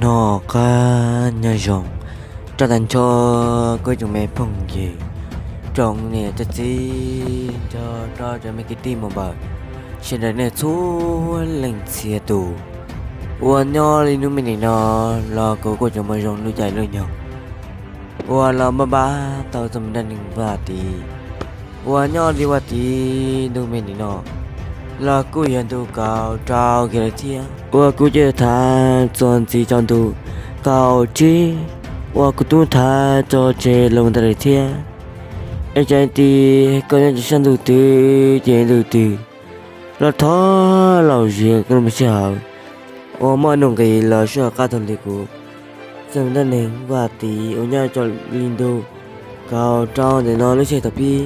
Noj qab nyob zoo rau tag nrho kuv tsoom me phooj ywg, tsoom niam txiv, nrog rau cov me kwv tij muam npawg, sawv daws nej txhua leej txhia tus uas nyob li hnub me ntawm no los kuv kuj tseem muaj zoo lub caij lub nyoog uas los npaj npaj tau txog me dab neeg Vaj Tiv uas nyob li Vaj Tiv hnub me ntawm no los kuj yog ntu kaum rau kiag lawm thiab uas kuv coj tham txuas ntxiv rau ntu kaum tsib uas kuv twb tham tso tseg los ntawd lawm thiab. Es txawm tias koj nyob rau sab ntuj twg ces ntuj twg los thov lom zem koj lub sij hawm uas muaj nuj nqis los soj qab taug li kuv txog me dab neeg Vaj Tiv uas nyob rau li ntu kaum rau ntawm no lub sij hawm thaum pib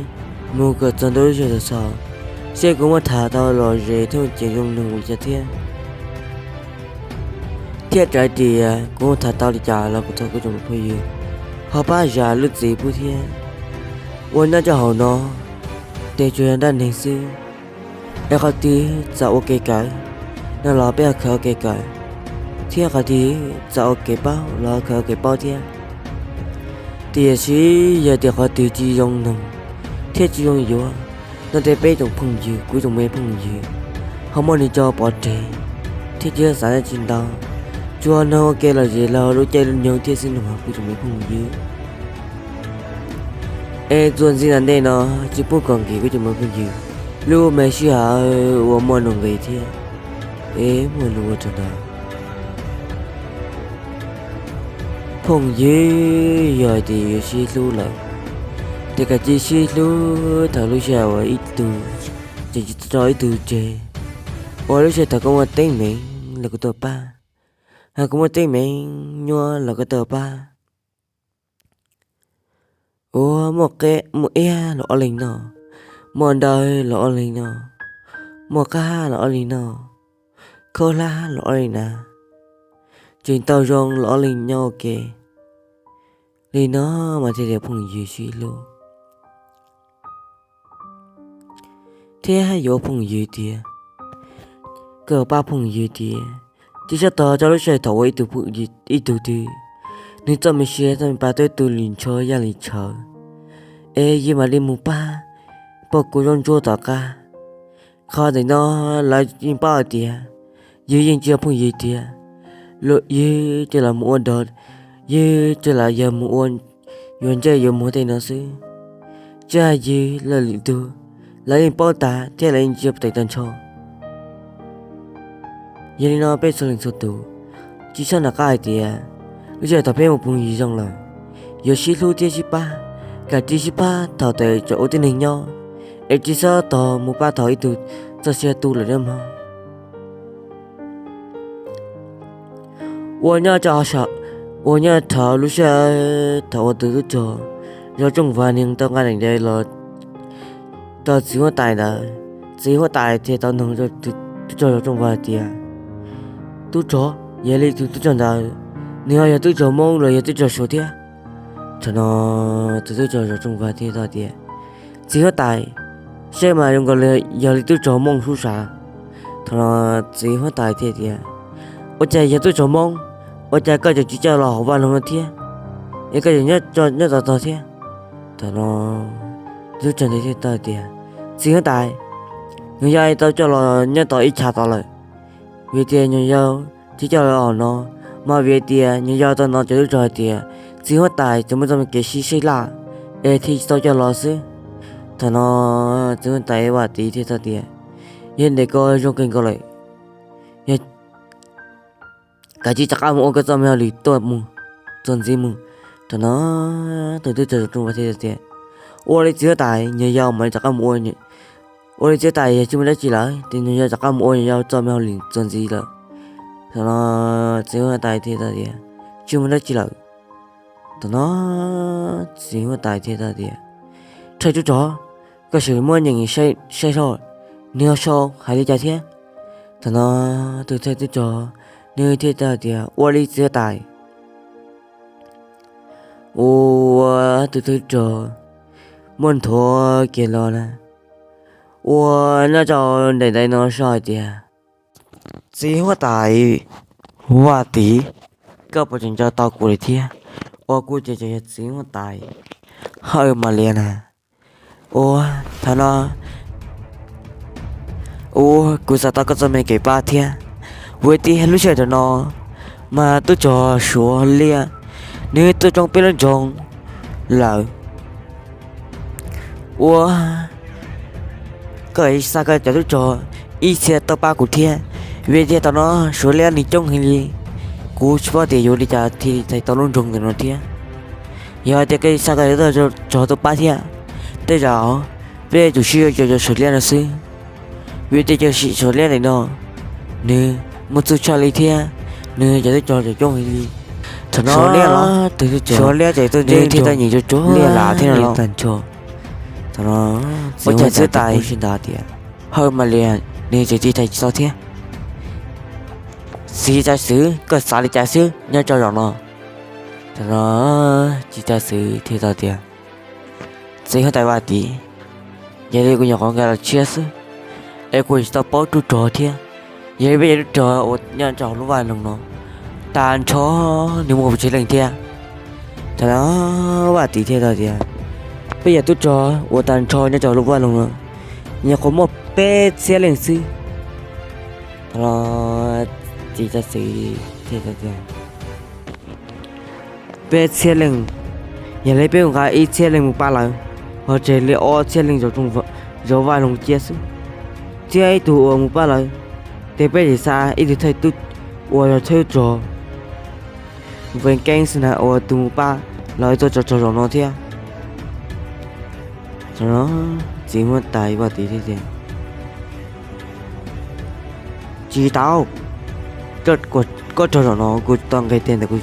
mus kom txog ntua lub sij hawm thaum xaus, seb kuv muab tham tau lom zem thiab muaj tseem zoo nug li cas thiab. Thiab txawm tias kuv muab tham tau li cas los kuv thov kuv tsoom phooj ywg ho pab zam lub txim pub thiab. Uas nyob rau hauv no ces tsuas yog dab neeg xwb, es qhov twg txawm ua kev kawm no los peb ho khaws ua kev kawm, thiab qhov twg txawm ua kev paub los khaws ua kev paub thiab. Tiam sis yog tias qhov twg tsis zoo nug thiab tsis zoo yuav no ces peb tsoom phooj ywg, kuv tsoom me phooj ywg ho muab nws tso pov tseg thiab tsis xav dab tsi ntau, tsuas nug ua kev lom zem los lub caij lub nyoog thiab xwb nawb kuv tsoom me phooj ywg. Es txuas ntxiv tom ntej no tsis pub kom nkim kuv tsoom me phooj ywg lub me sij hawm uas muaj nuj nqis thiab, es muaj lus ua tsaug ntau. Phooj ywg, yog tias yuav sib hlub lawm ces kav tsij sib hlub thaum lub sij hawm uas ib tug tseem tsis tso ib tug tseg, uas lub sij hawm thaum koj muaj teeb meem los kuv tuaj pab, hos kuv muaj teeb meem nyuaj los koj tuaj pab. Uas muaj qeb muaj iab los ob leeg noj, muaj dawb los ob leeg noj, muaj qab los ob leeg noj, khaub hlab los ob leeg hnav, tseem tau zoo los ob leeg nyob ua ke. Li no mas thiaj li phooj ywg sib hlub thiab yuav ua phooj ywg tiag, koj pab phooj ywg tiag. Tsis txhob tos txog lub sij hawm thaum uas ib tug twg nws txoj me sia txoj me pa twb tu li ntsho yaj li tshawv, es yus mam li mus pab pog kuv zaub ntsuab tom qab. Qhov ntawm no lawv yeej paub hais tias yus yeej tsis yog phooj ywg tiag, yus tsuas lam mus ua dog, yus tsuas lam yog mus ua yuav ntsej yuav muag tej no xwb. Tsis hais yus los lwm tus, lawv yeej paub tas thiab lawv yeej ntsia tawm tag nrho. Yog li no peb txhua leej txhua tus tsis txhob nco qab hais tias lub sij hawm thaum peb mus phooj ywg zoo lawm, yuav sib hlub thiab sib pab, kav tsij sib pab thaum tseem ua tib neeg nyob, es tsis txhob tos mus pab thaum ib tug txoj sia tu lawm nawb mog. Uas nyob rau, uas nyob rau lub sij hawm thaum uas tus tub rog Zov Tsooj Vas nws tau nqa daim ntawv los rau txiv huab tais ntawd, txiv huab tais thiaj tau noog tub rog Zov Tsooj Vas tias, tub rog, yog li tus tub rog ntawd nws ho yog tub rog Hmoob los yog tub rog Suav thiab? Thaum no tus tub rog Zov Tsooj Vas thiaj tau tias, txiv huab tais, saib mas zoo nkaus li yog li tub rog Hmoob sub sav. Thaum no txiv huab tais thiaj tias, ua cas yog tub rog Hmoob, ua cas koj tseem tsis coj los hauv vaj loog no thiab, es koj tseem nyob tod tog thiab? Thaum no tub rog ntawd thiaj tau tias, txiv huab tais, nyuam yaus tau coj los nyob tod ib chav tod lawm, vim tias nyuam yaus thiaj coj los hauv no, mas vim tias nyuam yaus tau hnov cov tub rog hais tias txiv huab tais tseem muaj txoj me kev sib seb laj, es thiaj tsis tau coj los xwb. Thaum no txiv huab tais Vaj Tiv thiaj tau tias, yog li ntawd koj zoo kawg nkaus lawm, kav tsij rov qab mus ua koj txoj me hauj lwm tuaj mus, txuas ntxiv mus. Thaum no tus tub rog Zov Tsooj Vas thiaj tias, ua li txiv huab tais, nyuam yaus mam li rov qab mus ua, ua li txiv huab tais yog tsis muaj dab tsi lawm ces nyuam yaus rov qab mus ua nyuam yaus txoj me hauj lwm txuas ntxiv lawm. Thaum no txiv huab tais thiaj tau tias, tsis muaj dab tsi lawm. Thaum no txiv huab tais thiaj tau tias, thawj tub rog, koj sim muab nyeem saib seb nws ho sau hais li cas thiab. Thaum no tus thawj tub rog nws thiaj tau tias, ua li txiv huab tais. Ua, tus tub rog muab nthuav kiag los na, ua, nyob rau daim ntawv no sau hais tias, txiv huab tais Vaj Tiv, koj puas tseem nco tau kuv li thiab? Ua kuv ces tseem yog txiv huab tais Hawj Malias na. Ua, thaum no, ua, kuv xav tau koj txoj me kev pab thiab. Vim tias lub sij hawm no mas tub rog Suav Liab nws tuaj tsoob peb lub nroog lawm. Ua, koj xa koj cov tub rog ib txhia tuaj pab kuv thiab, vim tias thaum no Suav Liab nws coob heev li, kuv tsis paub tias yuav ua li cas thiaj txais tau lub nroog ntawm no thiab. Yog tias koj xa koj cov tub rog tuaj pab thiab, tej zaum peb yuav tsum sib yuav cov Suav Liab no xwb, vim tias cov Suav Liab ntawm no nws muaj txuj tshaj li thiab, nws cov tub rog coob heev li. Thaum no Suav Liab ces tuaj ntsib tau nyiam tsuag tsuag Liab Lam thiab no los tag nrho. Thaum no txiv huab tais sib ntaus tias, Hawj Malias nws tseem tiv thaiv tsis tau thiab. Txiv Tsav Xwm, koj xav li cas xwb nyob rau zaum no? Thaum no Txiv Tsav Xwm thiaj tau tias, Txiv huab tais Vaj Tiv, yog li kuv nyuam qhuav nkag los tshiab xwb, es kuv tsis tau paub tub rog thiab. Yog li peb cov tub rog uas nyob rau hauv lub vaj loog no tag nrho nws muaj pes tsawg leej thiab? Thaum no Vaj Tiv thiaj tau tias, Peb cov tub rog uas tag nrho nyob rau hauv lub vaj loog no nyuam qhuav muaj peb txhiab leej xwb. Thaum no Txiv Tsav Xwm thiaj tau tias, Peb txhiab leej, yog li peb mus nqa ib txhiab leej mus pab lawv, ho tseg li ob txhiab leej zov vaj loog cia xwb, thiab ib tug uas mus pab lawv, ces peb tseem xa ib tug thawj tub uas yog thawj tub rog Vees Keeb xwb na uas tus mus pab lawv tuaj txog zaum no thiab. Txiv huab tais Vaj Tiv thiaj tias, Tsis tau, koj txog zaum no kuv tau nqis tes ntawm kuv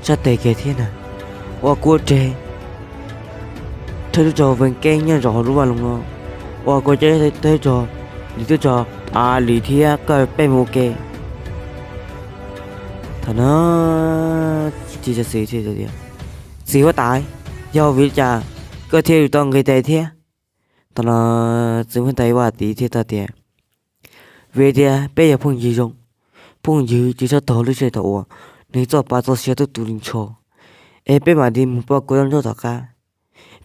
sab tes kiag thiab na, uas kuv tseg thawj tub rog Vees Keeb nyob zaum hauv lub vaj loog no, uas kuv coj thawj tub rog, lwm tub rog A Lis thiab koj peb mus ua ke. Thaum no Txiv Tsav Xwm thiaj tias, Txiv huab tais, yog vim li cas koj thiaj yuav tau nqis tes thiab? Thaum no txiv huab tais Vaj Tiv thiaj tau tias, Vim tias peb yog phooj ywg zoo, phooj ywg tsis txhob taug lub sij hawm thaum uas nws txoj pa txoj sia tub tu li ntsho, es peb mam li mus pab kuv tub ntsoj tom qab.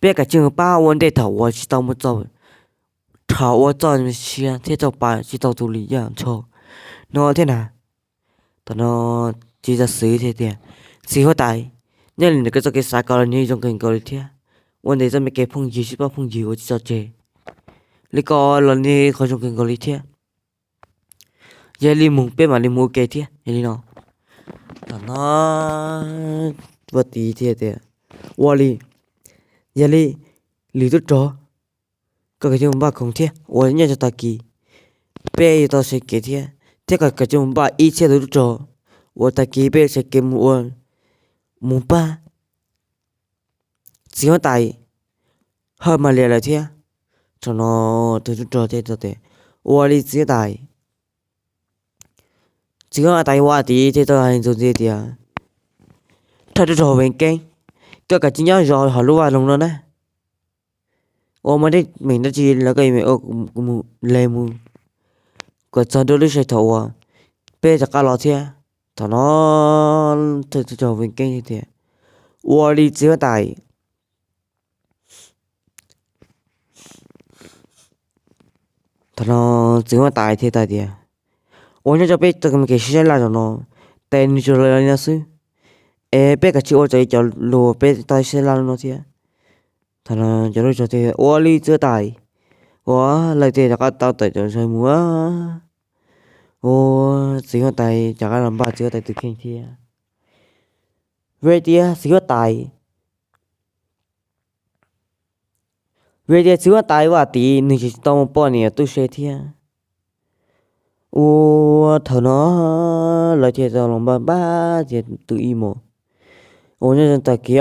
Peb kav tsij mus pab ua ntej thaum uas tsis tau mus txog, thaum uas txoj sia thiab txoj pa tsis tau tu li yaj ntsho no thiab na. Thaum no Txiv Tsav Xwm thiaj tias, Txiv huab tais, nyob li ntawm koj txoj kev xav ko los nws zoo kawg nkaus li thiab. Ua ntej txoj me kev phooj ywg sib pab phooj ywg uas tsis tso tseg li ko los nws qhov zoo kawg nkaus li thiab. Yog li mus peb mam li mus ua ke thiab, yog li no. Thaum no Vaj Tiv thiaj tias, Ua li, yog li lwm tub rog, koj kav tsij mus npaj khoom thiab uas nyob rau tag kis peb yuav tau sawv kev thiab, thiab koj kav tsij mus npaj ib txhiab tus tub rog uas tag kis peb yuav sawv kev mus ua, mus pab txiv huab tais Hawj Malias lawm thiab. Thaum no tus tub rog thiaj tau tias, Ua li txiv huab tais. Txiv huab tais Vaj Tiv thiaj tau hais ntxuav ntxiv tias, Thawj tub rog Vees Keeb, koj kav tsij nyob zov hauv lub vaj loog no na, ua muaj teeb meem dab tsi los koj mus, mus, le mus kom txog ntua lub sij hawm thaum uas peb rov qab los thiab. Thaum no thawj tub rog Vees Keeb thiaj tias, Ua li txiv huab tais. Thaum no txiv huab tais thiaj tau tias, Ua nyob rau peb txoj kev sib sab laj zaum no, tes nws tsuas lawv li no xwb, es peb kav tsij ua raws li cov lus peb tau sib sab laj no thiab. Thaum no cov tub rog thiaj, Ua li txiv huab tais. Ua, lawv thiaj rov qab tau tawm cov ntawd mus. Ua, txiv huab tais rov qab los npaj txiv huab tais tus kheej thiab. Vim tias txiv huab tais, vim tias txiv huab tais Vaj Tiv nws tsis tau muaj poj niam tub se thiab. Ua, thaum no lawv thiaj tau los npaj npaj tias tus ib hmos uas nyob rau tag kis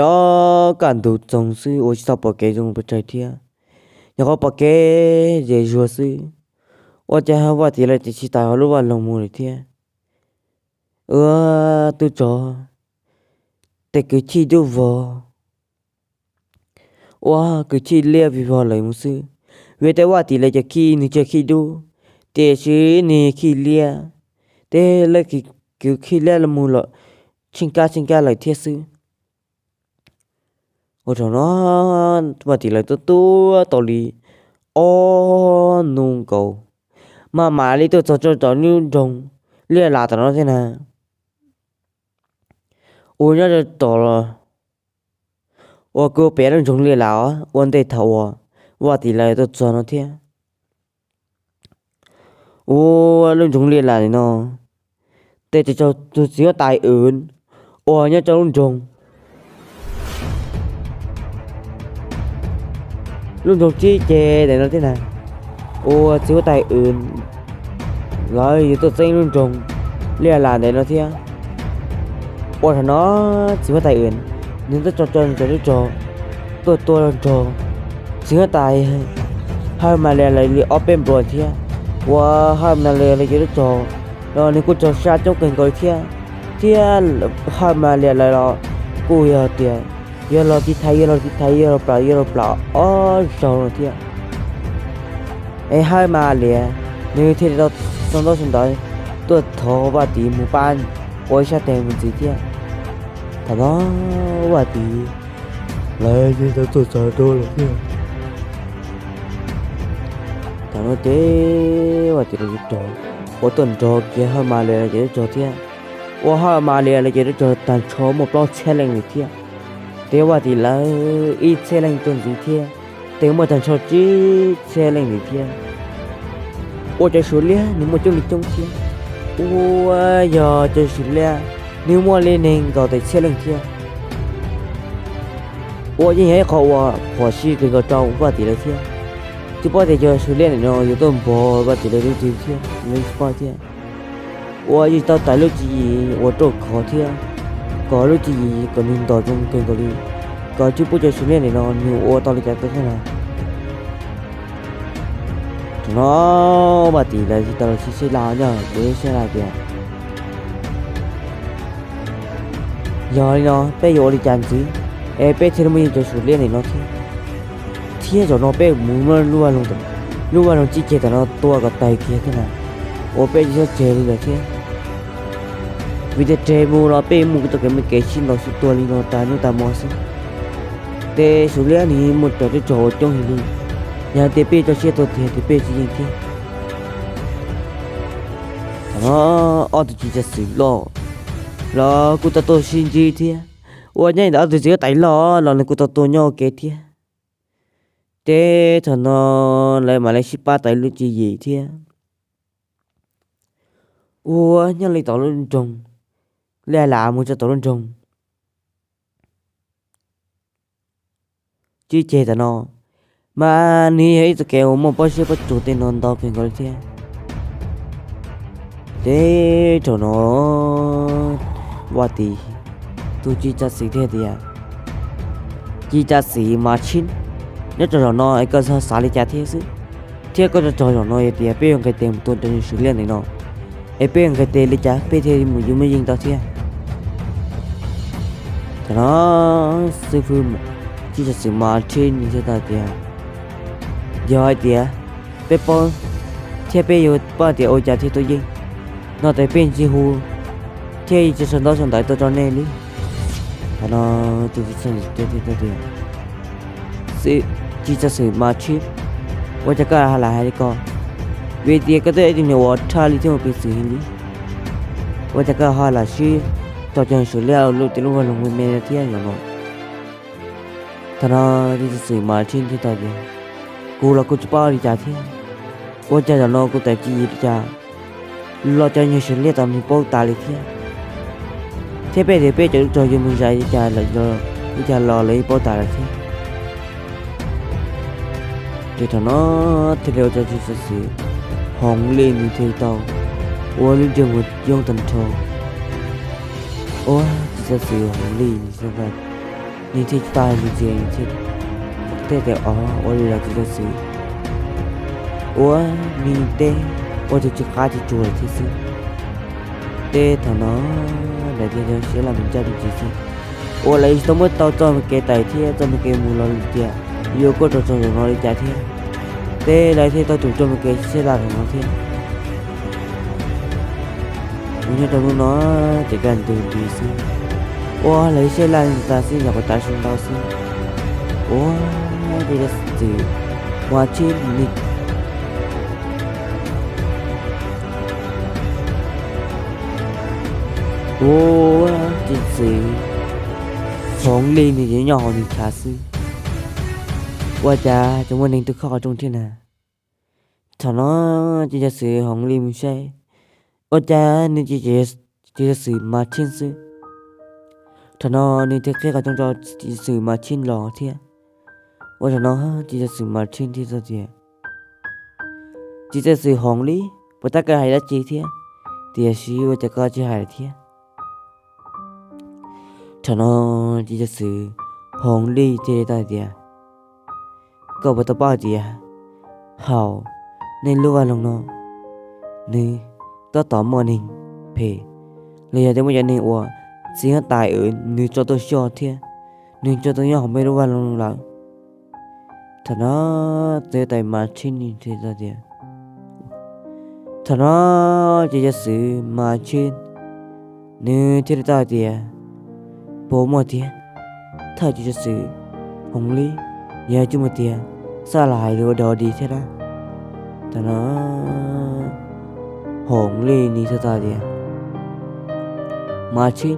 kaj ntug txoog xwb uas tsis tau pom kev zoo pes tsawg thiab, nyuam qhuav pom kev zem zuag xwb. Ua cas Vaj Tiv lawv ces tsis tawm hauv lub vaj loog mus lawm thiab. Ua, tub rog, tej kwv chij dub vog. Ua, kwv chij liab vig vog lawm mus xwb. Vim tej Vaj Tiv lawv cov chij nws tsis yog chij dub, tiam sis nws chij liab. Tej leej kwv chij liab los mus los tsheej kab tsheej kab lawm thiab xwb. Ua thaum no Vaj Tim lawv tuaj tuaj tau li ob hnub nkaus, maj mam li tuaj txog rau tom lub nroog Liaj Las tom no thiab na. Ua nyob rau tom los uas kuj pem lub nroog Liaj Las os, ua ntej thaum uas Vaj Tim lawv tuaj txog no thiab. Ua lub nroog Liaj Las no, tej tus txiv huab tais Wm uas nyob rau lub nroog, lub nroog Tsib Ceg ntawm no thiab na. Ua txiv huab tais Wm lawv yuav tuaj txeeb lub nroog Liaj Las ntawm no thiab. Ua thaum no txiv huab tais Wm nws twb tso tso nws cov tub rog tuaj tua nrog txiv huab tais Hawj Mas Lias lawv li ob peb nplua thiab. Ua Hawj Mas Lias lawv cov tub rog los nws kuj raug sab coob kawg nkaus li thiab, thiab Hawj Mas Lias lawv los kuj yog tias yog los tiv thaiv, yog los tiv thaiv, yog los plam, yog los plam ob zaug no thiab. Es Hawj Mas Lias nws thiaj li tau sau ntaub sau ntawv tuaj thov Vaj Tim mus pab ua ib sab tes mus ntxiv thiab. Thaum no Vaj Tim lawv thiaj tau tuaj txog rau lawm thiab. Thaum no ces Vaj Tim lawv cov tub rog uas tuaj nrog kiag Hawj Mas Lias lawv cov tub rog thiab. Ua Hawj Mas Lias lawv cov tub rog tag nrho muaj plaub txhiab leej li thiab. Ces Vaj Tim lawv ib txhiab leej tuaj ntxiv thiab, ces muaj tag nrho tsib txhiab leej li thiab. Ua cov Suav liab nws muaj coob li coob thiab. Ua yog cov Suav liab nws muaj li nees nkaum tawm txhiab leej thiab. Ua yeej yog ib qho uas phom sij kawg nkaus rau Vaj Tim lawv thiab. Tsis paub tias cov Suav liab ntawm no yuav tuaj npog Vaj Tim lawv lub twg thiab, lawv tsis paub thiab. Ua yeej tau tais lub tswv yim uas ruaj khov thiab, kom lub tswv yim kom nws ntos zoo kawg nkaus li, kom tsis pub cov Suav liab ntawm no nws ua tau li cas tau thiab na. Thaum no Vaj Tim lawv thiaj tau los sib sab laj nyob, lawv sib sab laj tias, yog li no peb yuav ua li cas ntxiv es peb thiaj li muaj yeej cov Suav liab ntawm no thiab? Thiab zaum no peb mus muab lub vaj loog, lub vaj loog Tsib Ceg tom no tua kom tawg kiag thiab na, ua peb tsis txhob tseg li lawm thiab. Vim tias tseg mus los peb mus txoj kev me kev sib ntaus sib tua li no tas hnub tas hmo xwb. Ces Suav liab nws muaj cov tub rog uas coob heev li, yog tias peb tso siab tuaj tiag ces peb tsis yeej thiab. Thaum no ob tug txiv tsav xwm loj los kuj tau tuaj sib ntsib thiab. Ua nyob ntawm ob tug txiv huab tais loj los nws kuj tau tuaj nyob ua ke thiab. Ces thaum no lawv mam li sib pab tais lub tswv yim thiab. Ua nyob li tom lub nroog Liaj Las mus rau tom lub nroog Tsib Ceg tom no, mas nws yog ib txoj kev uas muaj pob zeb pob tsuas tej no ntau kawg nkaus li thiab. Ces thaum no Vaj Tim tus txiv tsav xwm thiaj tias, txiv tsav xwm Mas Tsib, nyob rau zaum no es koj xav li cas thiab xwb? Thiab koj tso tso zaum no yog tias peb yuav nqis tes mus tua cov Suav liab ntawm no, es peb yuav nqis tes li cas peb thiaj mus yuav muaj yeej tau thiab? Thaum no xib hwb txiv tsav xwm Mas Tsib nws thiaj tau tias, yog hais tias peb paub thiab peb yuav paub tias ua cas thiaj tuaj yeej, no ces peb ntxi hu thiab tsis sau ntaub sau ntawv tuaj rau nej li. Thaum no tus txiv tsav xwm thiaj tias, txiv tsav xwm Mas Tsib, ua cas koj ho lam hais li ko? Vim tias koj twb yog ib tug neeg uas rhaj li thiab ua peev xwm heev li, ua cas koj ho lam sib tua cov Suav liab lub tias lub vaj loog me me thiab zaum no? Thaum no tus txiv tsav xwm Mas Tsib thiaj tau tias, kuv los kuv tsis paub li cas thiab. Ua cas zaum no kuv tawm tswv yim li cas los cov nyuag Suav liab tom nws paub tas li thiab, thiab peb tias peb cov tub rog yuav mus zais li cas los lawv yeej paub tas lawm thiab. Ces thaum no thiaj li ua rau txiv tsav xwm Hoov Lis nws thiaj tau ua lub ntsej muag coob tag nrho. Ua txiv tsav xwm Hoov Lis nws thiaj tsis tau hais lus ntxiv, nws thiaj teb tias, o, ua li los txiv tsav xwm, ua, nws teb ua tus tsis qab tsis tsuag lawm thiab xwb. Ces thaum no lawv thiaj li sib laj mus ncaj me ntsis xwb, uas lawv tsis tau muab tau txoj me kev tawm thiab txoj me kev mus los li tias yuav kuaj rau txog zaum no li cas thiab. Ces lawv thiaj tau tsum txoj me kev sib laj zaum no thiab. Mus nyob rau hnub no ces kaj ntug li xwb. Ua lawv saib laj tas xwb, nyuam qhuav tav su ntau xwb, ua ces cov xwm Mas Tshib ni ua ces cov xwm Hoov Lij nws ces nyob hauv nws chav xwb. Ua cas tseem muaj neeg tuaj khob qhov rooj thiab na? Thaum no ces cov xwm Hoov Lij mus saib, ua cas nws ces cov xwm Mas Tshib xwb. Thaum no nws thiaj qhib qhov rooj rau cov xwm Mas Tshib los thiab. Ua thaum no ces cov xwm Mas Tshib thiaj txog tias, Tsis txawj xwm Hoov Lij, puas tab kawg hais dab tsi thiab? Tiam sis ua cas koj tsis hais lawm thiab? Thaum no ces cov xwm Hoov Lij thiaj li tau hais tias, Koj puas tau paub hais tias hauv nej lub vaj loog no nws tab tom muaj neeg phem, los yog tias muaj cov neeg uas txiv huab tais uas nws tso tuaj xyuas thiab nws tso tuaj nyob hauv peb lub vaj loog lawm? Thaum no txiv huab tais Mas Tshib nws thiaj tias, thaum no ces cov xwm Mas Tshib nws thiaj li tau hais tias, Puas muaj tiag? Thawj ces cov xwm Hoov Lij, yog tsis muaj tiag, xav los hais lus ua dog ua dig thiab lab. Thaum no Hoov Lij nws thiaj tau hais tias, Mas Tshib,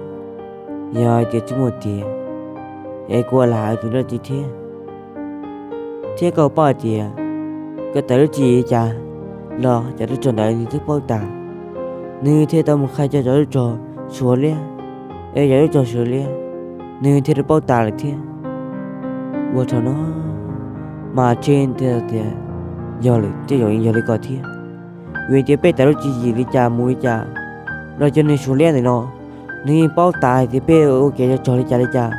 yog hais tias tsis muaj tiag es kuv ua lam hais tus dab tsi thiab? Thiab koj paub hais tias koj tawm lub tswv yim li cas los cov tub rog ntawd nws twb paub tas, nws thiaj tau mus qhia rau cov tub rog Suav liab, es cov tub rog Suav liab nws thiaj li paub tas lawm thiab. Ua thaum no Mas Tshib thiaj tias, Yog lawm, tej zaum yeej yog li ko thiab. Vim tias peb tawm lub tswv yim li cas mus li cas los cov neeg Suav liab ntawm no nws yeej paub tas hais tias peb ua kev cog tsog li cas li cas.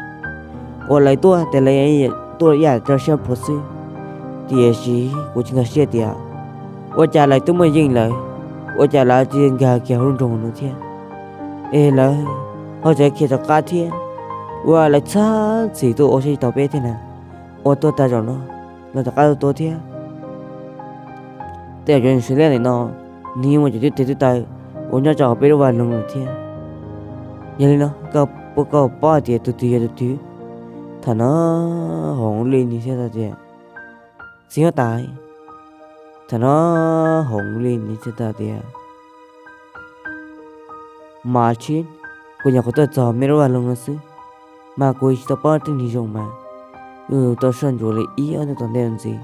Uas lawv tuaj ces lawv tuaj ib yam rau siab phuav xwb. Tiam sis kuv tsis nkag siab tias ua cas lawv twb muaj yeej lawm, ua cas lawv tsis nkag kiag hauv lub nroog no thiab? Es lawv ho tseem khiav rov qab thiab, ua lawv txhab txhim tuaj ua saib tsis taus peb thiab na. Ua tuaj tas zaum no los rov qab tuaj tuaj thiab. Tej zaum cov neeg Suav liab ntawm no nws yeej muaj cov tub tes tub taw uas nyob rau hauv peb lub vaj loog lawm thiab. Yog li no, koj puas paub hais tias tus twg yog tus twg? Thaum no Hoov Lij nws thiaj tau tias, Txiv huab tais. Thaum no Hoov Lij nws thiaj tau tias, Mas Tshib, kuv nyuam qhuav tuaj txog meb lub vaj loog no xwb, mas kuv tsis tau paub tej neeg zoo mas, kuv tau soj ntsuam li ib ob hnub tom ntej no ntxiv.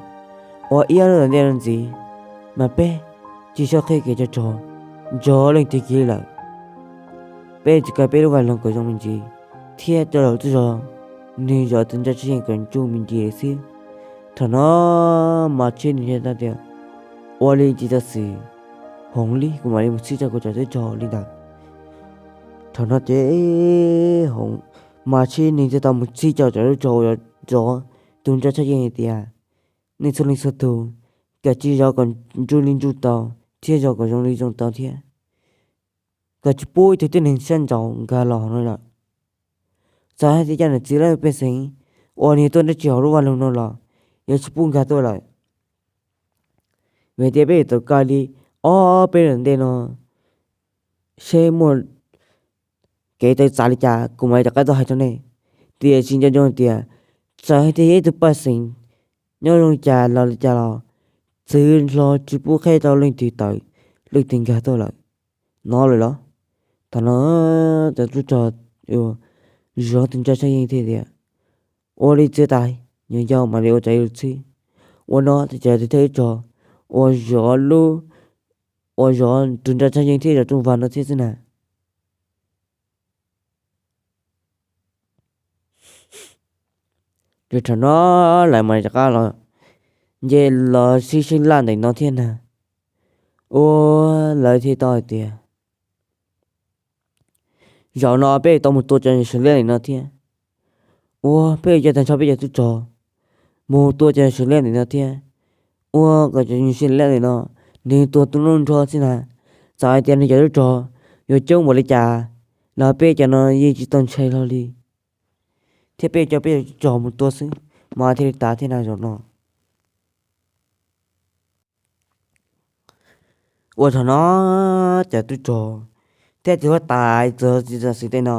Ua ib ob hnub tom ntej no ntxiv mas peb tsis tshua qhib kev cog tsog nrog leej twg kiag li lawm. Peb tsis kaw peb lub vaj loog kom zoo me ntsis, thiab rau lawv tub zog nws zov tus ntsaj tsaj yeej kom ntsuj me ntsis xwb. Thaum no Mas Tshib nws thiaj tau tias, Ua li ces cov xwm Hoov Lij, kuv mam li mus txhib rau kuv cov tub rog li ntawd. Thaum no ces Mas Tshib nws thiaj tau mus txhib rau cov tub rog uas zov tus ntsaj tsaj yeej hais tias, Nej txhua leej txhua tus, kav tsij zov kom ntsuj li ntsuj tau, thiab zov kom zoo li zoo tau thiab. Kom tsis pub ib tug tib neeg sab nraud nkag los hauv no lawm. Txawm hais tias cov niam txiv laj mej pej xeem uas nws tuaj nrhiav tsis hauv lub vaj loog no los yuav tsis pub nkag tuaj lawm. Vim tias peb yuav tau kaw li ob peb hnub tom ntej no, seb muaj kev tawv txav li cas kuv mam li rov qab tuaj hais rau nej. Tiam sis nco ntsoov hais tias, txawm hais tias yog ib tug pej xeem nyob zoo li cas los li cas los, txwv hlo tsis pub qheb rau leej twg tawm, leej twg nkag tuaj lawm. Hnov lawm los? Thaum no cov tub rog zov tus ntsaj tsaj yeej thiaj tias, Ua li txiv huab tais, nyob yau mam li ua raws li txhib. Ua no ces cov tub rog uas zov lub, uas zov tus ntsaj tsaj yeej thiab zov rooj vag no thiab xwb na. Ces thaum no lawv mam li rov qab los nce los sib sib laj ntawm no thiab na. Ua, lawv thiaj tau hais tias, Zaum no peb tau mus tua cov Suav liab ntawm no thiab. Ua, peb yuav cia tag nrho peb cov tub rog mus tua cov Suav liab ntawm no thiab. Ua kom cov Suav liab ntawm no nws tuag tu nub nrho xwb na. Txawm hais tias nws cov tub rog yuav coob npaum li cas los peb cov no yeej tsis tau ntshai hlo li, thiab peb cov peb cov tub rog mus tua xwb mas thiaj li tas thiab na zaum no. Ua thaum no cov tub rog thiab txiv huab tais txog txiv txawm xwm tej no,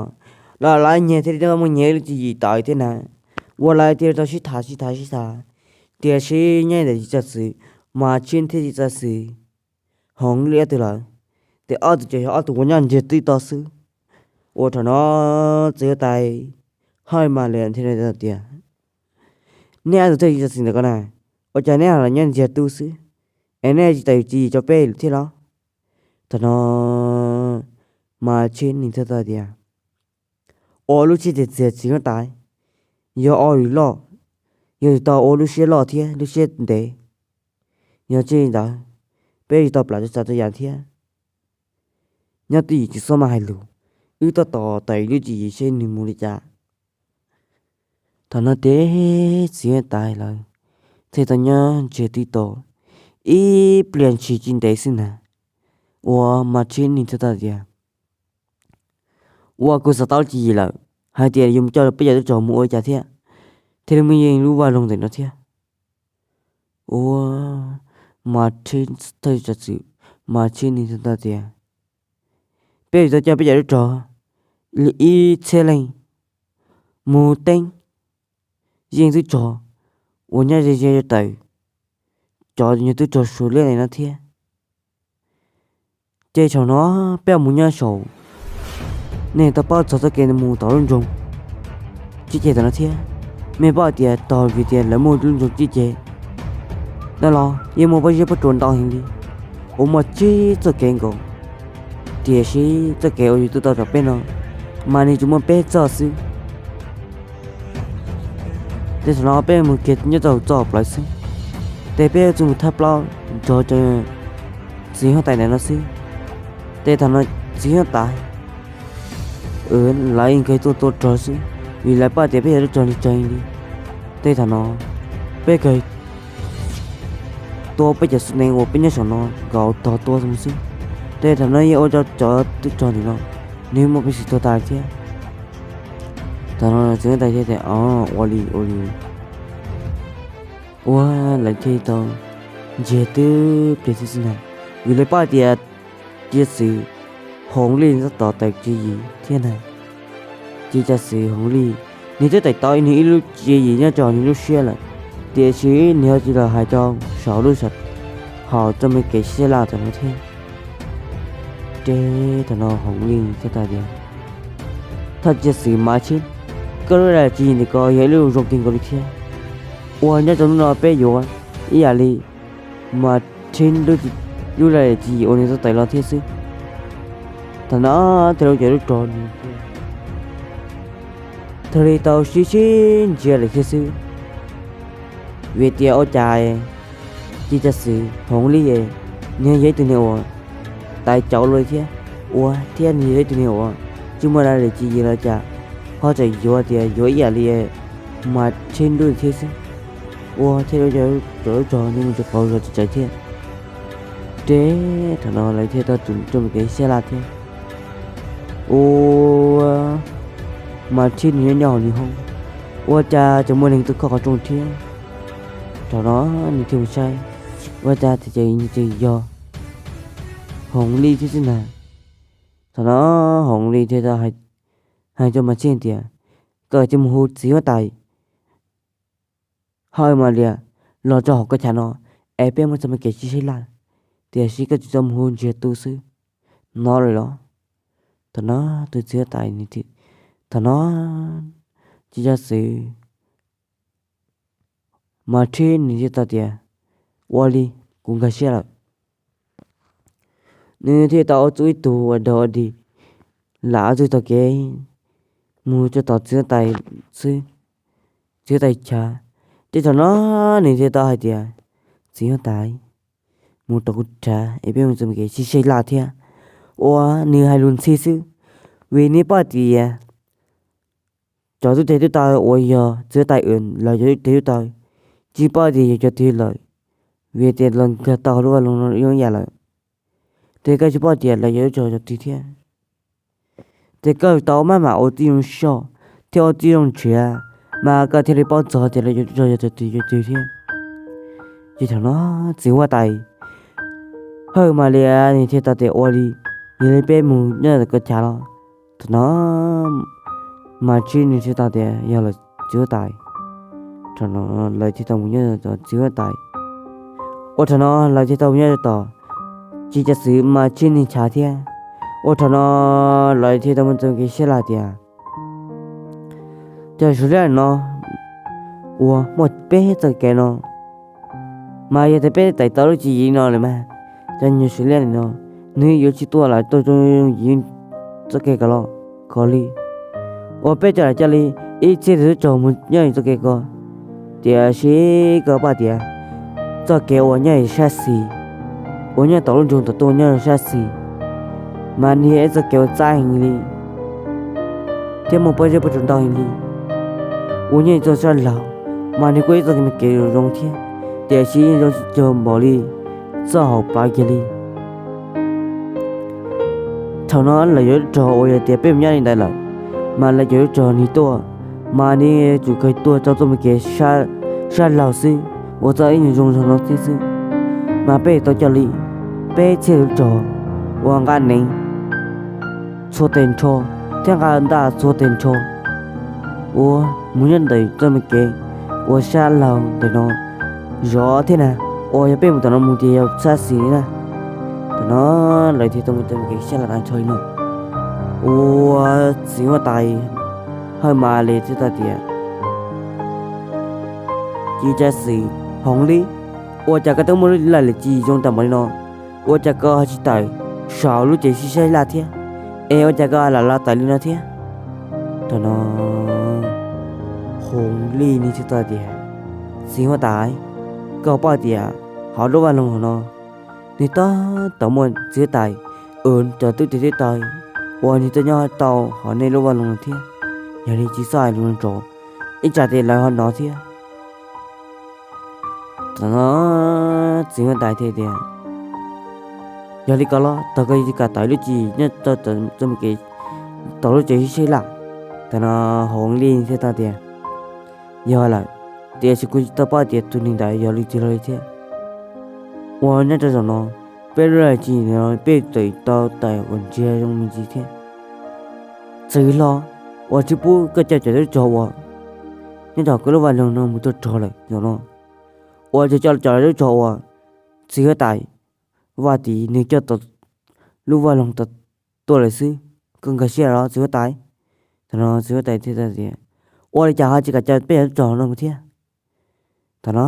Los lawv nyiag thiaj li muaj nyiag ib lub tswv yim tawv thiab na. Ua lawv thiaj li tau sib tham sib tham sib tham, tiam sis nyob ntawm Ci Txawj Xwm, Mas Tshib thiab Ci Txawj Xwm, Hoov Lis ob tug lawm, ces ob tug ces yog ob tug uas nyob ntsiag twb to xwb. Ua thaum no txiv huab tais Hawj Mas Lias thiaj li tias, nej ob tug txawj Ci Txawj Xwm ntawm ko na, ua cas neb ho los nyob ntsiag twb xwb, es neb tsis tawm tswv yim rau peb thiab los? Thaum no Mas Tshib nws thiaj tau tias, ua lub siab txias txias txiv huab tais, yog ua lwm loj, yog tau ua lub siab loj thiab lub siab ntev. Yog tsis li ntawd, peb yuav tau plam tau tsav tau yam thiab. Nyob twj ywm tsis txhob mas hais lus, wb tab tom tawm lub tswv yim seb nws mus li cas. Thaum no ces txiv huab tais lawv thiaj tau nyob ntsiag twb to ib pliag ntshis tsis ntev xwb ntag, uas Mas Tshib nws thiaj tau tias, ua kuv xav tau tswv yim lawm, hais tias yuav mus coj peb cov tub rog mus ua li cas thiab, thiaj li muaj yeej lub vaj loog ntawm no thiab. Ua Mas Tshib thawj txawj Xwm, Mas Tshib nws thiaj tau tias, peb yuav tau coj peb cov tub rog li ib txhiab leej mus teeb yeej tub rog uas nyob ze ze tawm cov nyuag tub rog Suav liab ntawm no thiab. Ces thaum no peb mus nyob saum, nej tau paub txog txoj kev mus tom lub nroog Tsib Ceg tom no thiab. Mej paub tias tog vim tias lawv muaj lub nroog Tsib Ceg no los yeej muaj pob zeb pob tsuas ntau heev li, uas muaj tsib txoj kev nkaus, tiam sis txoj kev uas yus tuaj tau tom peb no mas nws tsuas muaj peb txoj xwb. Ces thaum no peb mus kiag nyob rau txoj plawv xwb, ces peb yuav tsum mus thawb plaub nrog cov txiv huab tais ntawm no xwb. Ces thaum no txiv huab tais lawv yeej kawg tuaj tua rog xwb, vim lawv paub tias peb yog tub rog li tsawg li. Ces thaum no peb kawg tua peb cov xub nees uas peb nyob saum no nkaus tog tua xwb. Ces thaum no yeej ua rau cov tub rog ntawm no nws muaj peev xwm tuag tas thiab. Thaum no txiv huab tais thiaj tias, o, ua li ua li. Ua, lawv thiaj tau ntsiag twb pliag xwb xwb ntag, vim lawv paub tias Ci Txawj Xwm, Hoov Lis tab tom tawm tswv yim thiab ntag. Ci Txawj Xwm Hoov Lis nws twb tawm tau nws ib lub tswv yim nyob rau nws lub siab lawm, tiam sis nws ho tsis los hais rau saum lub, hauv txoj me kev sib sab laj tom no thiab. Ces thaum no Hoov Lis thiaj tau tias, thawj txawj Xwm Mas Tshib, koj lub tswv yim ntawm ko yog ib lub zoo kawg nkaus li thiab. Ua nyob rau hnub no peb yuav ib yam li Mas Tshib lub tswv yim uas nws tau tawm los thiab xwb. Thaum no thiaj li cov tub rog nws thiaj li tau sib sib ntsiag lawm thiab xwb. Vim tias ua cas Ci Txawj Xwm Hoov Lis nws yog ib tug neeg uas tais cauv luaj thiab, ua thiab nws yog ib tug neeg uas tsis muaj lub tswv yim los cas, ho tseem yuav tias yuav ib yam li Mas Tshib lub thiab xwb. Ua thiaj li cov tub rog nws mus tsis qaug zog tsis tsawg thiab. Ces thaum no lawv thiaj tau tsum rau mus kev sab laj thiab. Ua, Mas Tshib nws nyob nyob hauv nws hoob, ua cas tseem muaj neeg tuaj khob qhov rooj thiab. Thaum no nws thiaj mus saib, ua cas tias ces nws ces yog Hoov Lis thiab xwb ntag. Thaum no Hoov Lis thiaj hais rau Mas Tshib tias, koj cia mus hu txiv huab tais Hawj Mas Lias los rau hauv koj chav no, es peb muaj txoj me kev sib sab laj, tiam sis koj tsis txhob mus hu ntsiag tu xwb, hnov lawm los? Thaum no tus txiv huab tais, thaum no Ci Txawj Xwm Mas Tshib nws thiaj tau tias, ua li, kuv nkag siab lawm. Nws thiaj tau ua txuj ib tug ua dog ua dig, lam ua txuj tog kev mus rau tom txiv huab tais xwb, txiv huab tais chav. Ces thaum no nws thiaj tau hais tias, txiv huab tais, mus rau kuv chav es peb mus txoj me kev sib sab laj thiab. Ua, nws hais lus ntxhi xwb, vim nws paub tias cov tub teg tub taw uas yog txiv huab tais lawv cov tub teg tub taw, tsis paub tias yog cov twg lawm, vim tias los nkag tau hauv lub vaj loog no ib yam lawm. Ces koj tsis paub tias lawv cov tub rog cov twg thiab. Ces koj tau maj mam ua tib zoo soj thiab ua tib zoo nrhiav, mas koj thiaj li paub txog tias lawv cov tub rog yog cov twg cov twg thiab. Ces thaum no txiv huab tais Hawj Mas Lias nws thiaj tau tias, ua li, yog li peb mus nyob ntawm koj chav los. Thaum no Mas Tshib nws thiaj tau tias yog lawm txiv huab tais. Thaum no lawv thiaj tau mus nyob tom txiv huab tais. Ua thaum no lawv thiaj tau mus nyob tom Txiv Cov Xwm Mas Tshib nws chav thiab. Ua thaum no lawv thiaj tau mus txog kev sab laj tias cov Suav liab no uas muaj peb txoj kev no, mas yog tias peb tawm tau lub tswv yim no lawm mas cov nyuag Suav liab no nws yuav tsis tuaj lawm tuaj zoo yim txoj kev ko los kho li. Uas peb coj los coj li ib txhiab tus tub rog mus nyob txoj kev ko, tiam sis koj paub tias txoj kev uas nyob sab xis, uas nyob tom lub nroog tom tuaj nyob sab xis, mas nws yog ib txoj kev uas txav heev li thiab muaj pob zeb pob tsuas ntau heev li. Uas nyob txoj sab laug mas nws kuj ib txoj kev zoo zoo thiab, tiam sis zoo tsis cuag npaum li txoj hauv plawv kiag li. Thaum no lawv cov tub rog uas yog tias peb mus nyob li ntawd lawm, mas lawv cov tub rog nws tuaj, mas nws yuav tsum kawg tuaj rau txoj me kev sab laug xwb, uas txoj ib nyuag zoo zoo no xwb xwb, mas peb tau coj li peb txhiab tus tub rog uas nqa neev txhua teg nrho thiab nqa ntaj txhua teg nrho uas mus nyob ntawm txoj me kev uas sab laug ntawm no zov thiab na. Uas yog peb mus tom no mus ces yog sab xis na. Thaum no lawv thiaj tau mus txoj me kev sab laug tag nrho li no. Ua txiv huab tais Hawj Mas Lis thiaj tau tias, Txiv Cov Xwm, Hoov Lis, ua cas koj twb muaj lub laj lim txim zoo tas npaum li no, ua cas koj ho tsis tawm saum lub tsev sib saib laj thiab, es ua cas koj lam los tawm li no thiab? Thaum no Hoov Lis nws thiaj tau tias, Txiv huab tais, koj paub tias hauv lub vaj loog no nws tab tom muaj txiv huab tais uas cov tub rog twb tau uas nws tuaj nyob tau hauv nej lub vaj loog no thiab. Yog li tsis txhob hais lus ntau, ib tsam ces lawv ho hnov thiab. Thaum no txiv huab tais thiaj tias, Yog li ko los tag koj yuav tsis kam tawm lub txim nyob rau txoj me kev tom lub tsev sib saib laj? Thaum no Hoov Lis thiaj tau tias, Yog lawm, tiam sis kuv tsis tau paub tias tus neeg ntawd yog leej twg los li thiab. Uas nyob rau zaum no peb lub laj lim txim no peb txawm tau tawm kom ntsiag zoo me ntsis thiab. Txwv hlo uas tsis pub koj coj cov tub rog uas nyob rau koj lub vaj loog no mus tua rog lawm zaum no. Uas tsuas coj cov tub rog uas txiv huab tais Vaj Tis nws coj tau lub vaj loog tau tuaj lawm xwb, koj nkag siab los txiv huab tais? Thaum no txiv huab tais thiaj tias, Ua li cas ho tsis kam coj peb cov tub rog no mus thiab? Thaum no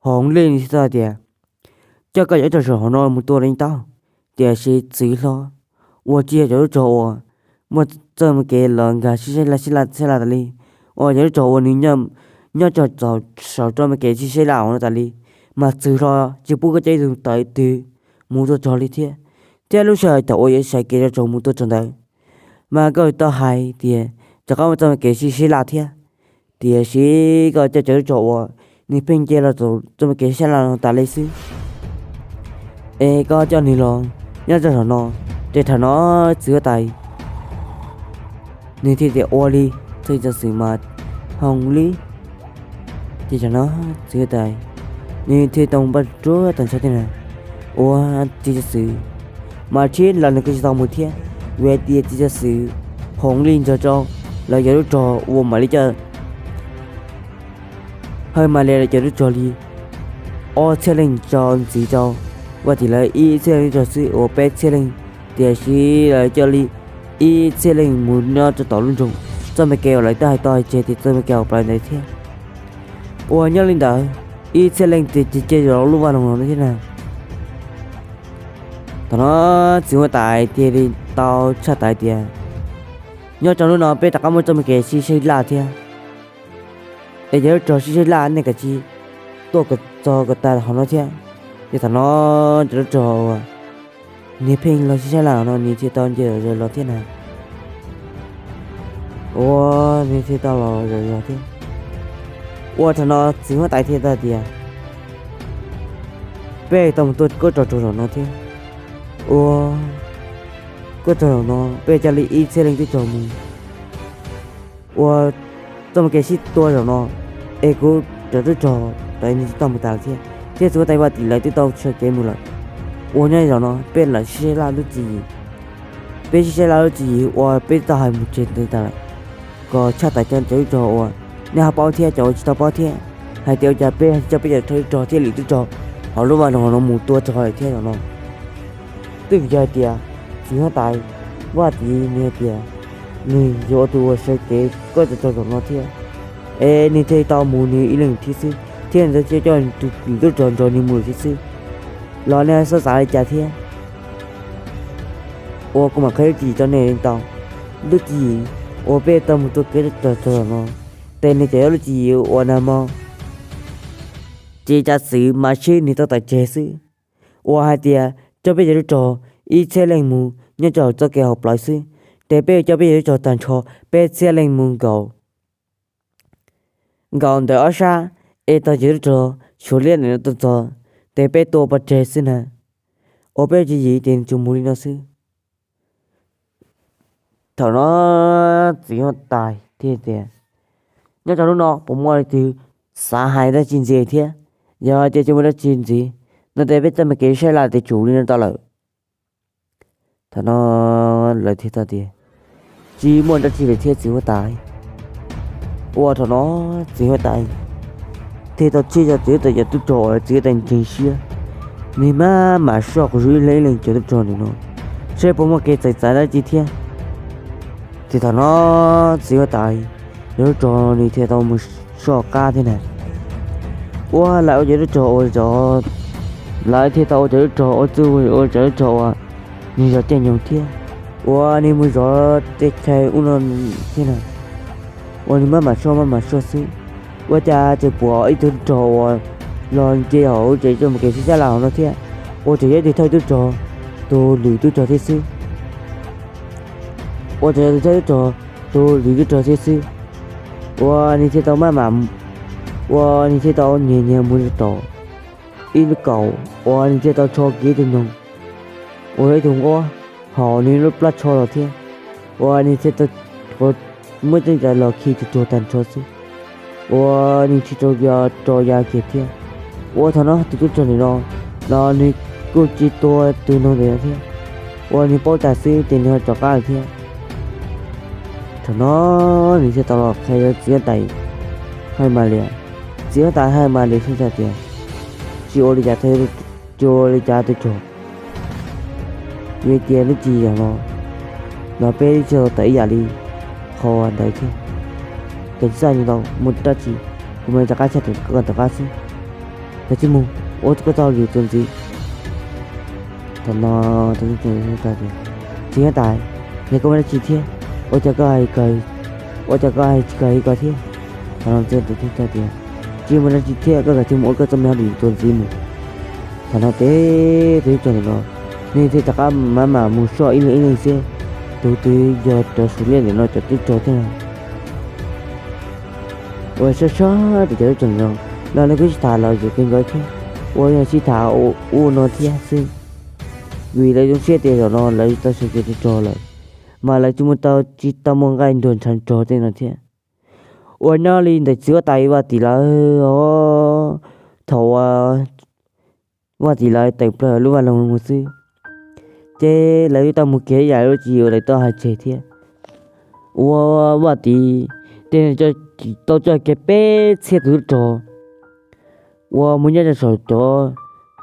Hoov Lis thiaj tau tias, Coj koj cov tub rog hauv no mus tua los yeej tau, tiam sis txwv hlo uas tsis yog cov tub rog uas muaj txoj me kev los nkag sib saib laj sib laj sib laj tas li, uas cov tub rog uas nws nyob tso txaus saum txoj me kev sib saib laj hauv no tas li, mas txwv hlo tsis pub koj coj ib tug tawm twg mus tua rog li thiab. Thiab lub sij hawm thaum uas yuav sawv kev rau tsaus mus tua rog ntawd, mas koj tau hais tias rov qab muaj txoj me kev sib saib laj thiab, tiam sis koj coj cov tub rog uas nws pheej nce los txoj me kev sib saib laj no tas li xwb, es koj coj nws los nyob rau zaum no. Ces thaum no txiv huab tais nws thiaj tias, Ua li, txiv cov xwm mas Hoov Lis. Ces thaum no txiv huab tais nws thiaj tau npaj ruaj tag nrho thiab na. Ua txiv cov xwm mas thiab los nws kuj tsis tau mus thiab, vim hais tias txiv cov xwm Hoov Lis nrog rau lawv cov tub rog uas mam li coj Hawj Mas Lis lawv cov tub rog li ob txhiab leej tso ntxiv rau Vaj Tis lawv ib txhiab leej tub rog xwb uas peb txhiab leej, tiam sis lawv coj li ib txhiab leej mus nyob rau tom lub nroog, txoj me kev uas lawv twb hais tau hais tseg tias txoj me kev hauv plawv ntawd thiab. Uas nyob li ntawd ib txhiab leej ces ces ces zov lub vaj loog no thiab na. Thaum no txiv huab tais thiaj li tau tshaj tawm tias, Nyob rau hnub no peb rov qab muaj txoj me kev sib saib laj thiab, es cov tub rog sib saib laj nej kav tsij tuaj kom txog kom tag hauv no thiab. Ces thaum no cov tub rog uas nws pheej los sib saib laj hauv no nws thiaj tau nce zom zaws los thiab na. Ua, nws thiaj tau los zom zaws thiab. Ua thaum no txiv huab tais thiaj tau tias, Peb tau mus tua koj rog rau zaum no thiab. Ua, koj rog zaum no peb coj li ib txhiab leej tub rog mus. Ua, txoj me kev sib tua zaum no es kuv cov tub rog tau mus tas lawm thiab, thiab txiv huab tais Vaj Tis lawv twb tau tshwm kev mus lawm. Ua nyob zaum no peb lam sib saib laj lub tswv yim. Peb sib saib laj lub tswv yim uas peb tau hais mus tseg ntawd tas lawm, kom tshaj tawm cov tub rog uas nej ho paub thiab cov uas tsis tau paub thiab, hais tias ua cas peb coj peb cov tub rog thiab lwm tub rog hauv lub vaj loog no mus tua rog lawm thiab no. Twb vim yog hais tias txiv huab tais Vaj Tiv nws hais tias nws yuav ua tus uas sawv kev koj cov tub rog no thiab, es nws thiaj tau mus nws ib leeg thiab xwb, thiab nws thiaj coj tus tub rog nrog nws mus thiab xwb. Los nej xav xav li cas thiab? Uas kuv mam qhia lub tswv yim rau nej tau. Lub tswv yim uas peb tau mus tua kev cov tub rog no, ces nws tseem yog lub tswv yim uas nag hmo ces cav xwm mas seb nws tau tawm tseg xwb. Uas hais tias coj peb cov tub rog ib txhiab leej mus nyob rau hauv txoj kev hauv plawv xwb, ces peb coj peb cov tub rog tag nrho peb txhiab leej mus nkaum nkaum ntawm ob sab, es tau cov tub rog Suav liab ntawm no tuaj txog, ces peb tua pov tseg xwb na. Uas peb tswv yim ces nws tsuas mus li no xwb. Thaum no txiv huab tais thiaj tias, nyob rau hnub no puas muaj leej twg xav hais dab tsi ntxiv thiab? Yog hais tias tsis muaj dab tsi ntxiv no ces peb txoj me kev saib laj ces tsum li no tau lawm. Thaum no lawv thiaj tau tias, tsis muaj dab tsi lawm thiab txiv huab tais. Uas thaum no txiv huab tais thiaj tau tsij cov txiv huab tais cov tub rog uas txiv huab tais ntseeg siab, nws mam mam soj quas zub ib leeg ib leeg cov tub rog ntawm no, saib puas muaj kev txawv txav dab tsi thiab. Ces thaum no txiv huab tais cov tub rog nws thiaj tau mus soj qab thiab na. Uas lawv ua cov tub rog ua zov, lawv thiaj tau ua cov tub rog ua txuj ua cov tub rog uas nws zov caij nyoog thiab, uas nws mus zov tej chaw ub no thiab na. Uas nws maj mam soj maj mam soj xwb, ua cas tseem pom ib tug tub rog uas los nce hauv tsev coj mus kev sib sab laj hauv no thiab. Uas tseem yog ib tug thawj tub rog, tus lwm tub rog thiab xwb. Uas tseem yog tus thawj tub rog, tus lwm tub rog thiab xwb. Uas nws thiaj tau maj mam, uas nws thiaj tau nyiag nyiag mus rau tom ib lub kaum, uas nws thiaj tau rho kiag ib tug noog uas yog ib tug nquab hauv nws lub plab tsho los thiab. Uas nws thiaj tau muab coj los khi tus rog tag nrho xwb, uas nws thiaj rau ya rau ya kiag thiab. Uas thaum no tus tub rog ntawm no los nws kuj tsis tua tus noog ntawm no thiab, uas nws paub tas xwb ces nws ho rov qab lawm thiab. Thaum no nws thiaj tau los qhia rau txiv huab tais Haj Mas Lias. Txiv huab tais Haj Mas Lias thiaj tau tias, tsis ua li cas, tsis ua li cas tub rog, vim tias lub tswv yim no los peb tsis tau tawm ib yam li qhov ntawd thiab. Ces tsis txawj li ntau, muaj dab tsi kuv mam li rov qab tshaj tawm koj tom qab xwb. Koj cia li mus ua koj txoj hauj lwm txuas ntxiv. Thaum no txiv huab tais, yog koj muaj dab tsi thiab, ua cas koj hais kawg, ua cas koj hais tsis kawg li ko thiab? Thaum no txiv huab tais thiaj tias, tsis muaj dab tsi thiab, koj kav tsij mus ua koj txoj me hauj lwm txuas ntxiv mus. Thaum no ces tus tub rog ntawm no nws thiaj rov qab maj mam mus soj ib leeg ib leeg xwb, tus twg yog cov Suav liab ntawm no cov tub rog thiab na. Uas sab sab tes cov tub rog no los lawv kuj sib tham los zem kawg nkaus thiab, uas yog sib tham ua no thiab xwb, vim lawv zoo siab tias zaum no lawv tau sawv kev rog rog lawm, mas lawv tsis muaj tau, tsis tau muaj nqaij nruas ntshav rog tej no thiab. Uas nyob li ntawm txiv huab tais Vaj Tim lawv os, thaum uas Vaj Tim lawv tawm plaws lub vaj loog mus xwb, ces lawv twb tau mus kiag ib yam li lub tswv yim uas lawv tau hais tseg thiab. Uas Vaj Tim ces tau coj kiag peb txhiab tus tub rog uas mus nyob rau saum cov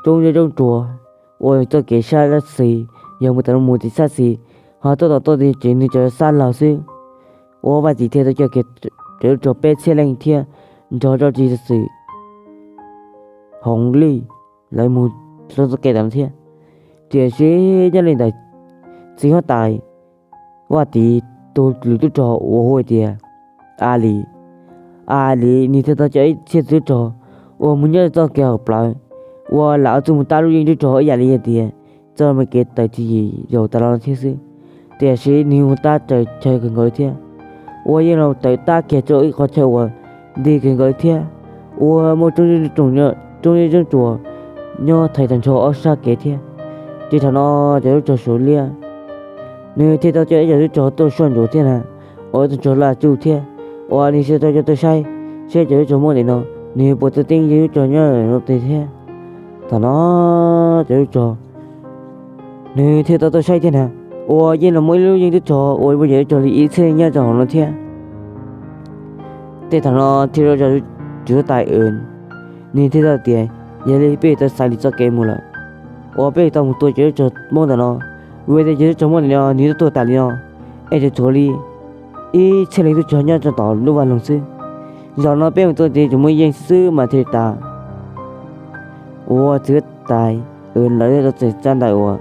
roob zeb roob tsuas, uas txoj kev sab laj xis, yog mus tas mus tim sab xis, ho tuaj tom tuaj tim tsev nws cov sab laug xwb. Uas Vaj Tim thiaj tau coj kiag cov tub rog peb txhiab leej thiab nrog rau txiv xwm Hoov Lij lawv mus rau txoj kev ntawd thiab. Tiam sis nyob li ntawm txiv huab tais Vaj Tim tus lwm tub rog uas hu tias A Lis, A Lis nws thiaj tau coj ib txhiab tub rog uas mus nyob txoj kev hauv plawv, uas lam ua txuj mus tab lub yeej tub rog ib yam li hais tias txoj me kev tawm tswv yim zaum tas los no thiab xwb. Tiam sis nws mus tab raws chaw kawg nkaus thiab, uas yeej los tawm tab kiag rau ib qhov chaw uas nti kawg nkaus thiab, uas muaj roob zeb roob tsuas nyob thaiv tag nrho ob sab kev thiab. Ces thaum no cov tub rog Suav liab nws thiaj tau coj ib co tub rog tuaj soj ntsuam thiab na, uas tub rog laj tsuj thiab, uas nws thiaj tau coj tuaj saib, saib cov tub rog muaj ntawm no, nws puas tuaj teeb yog tub rog nyob no tiag thiab. Thaum no cov tub rog nws thiaj tau tuaj saib thiab na, uas yeej los muaj ib lub yeej tub rog uas muaj yam tub rog li ib txhiab leej nyob rau hauv no thiab. Tej thaum no thiaj li rau tswv huab tais Wm, nws thiaj tau tias, yog li peb tau xaiv li txoj kev mus lawm, uas peb tau mus tua cov tub rog Hmoob ntawm no, vim tias cov tub rog Hmoob ntawm no nws twb tuag tas li no, es tseem tshuav li ib txhiab leej tub rog nyob rau tom lub vaj loog xwb. Zaum no peb mus tua ces tseem muaj yeej xwb mas thiaj tas. Uas txwv huab tais Wm lawv tau txais tsa ntawm uas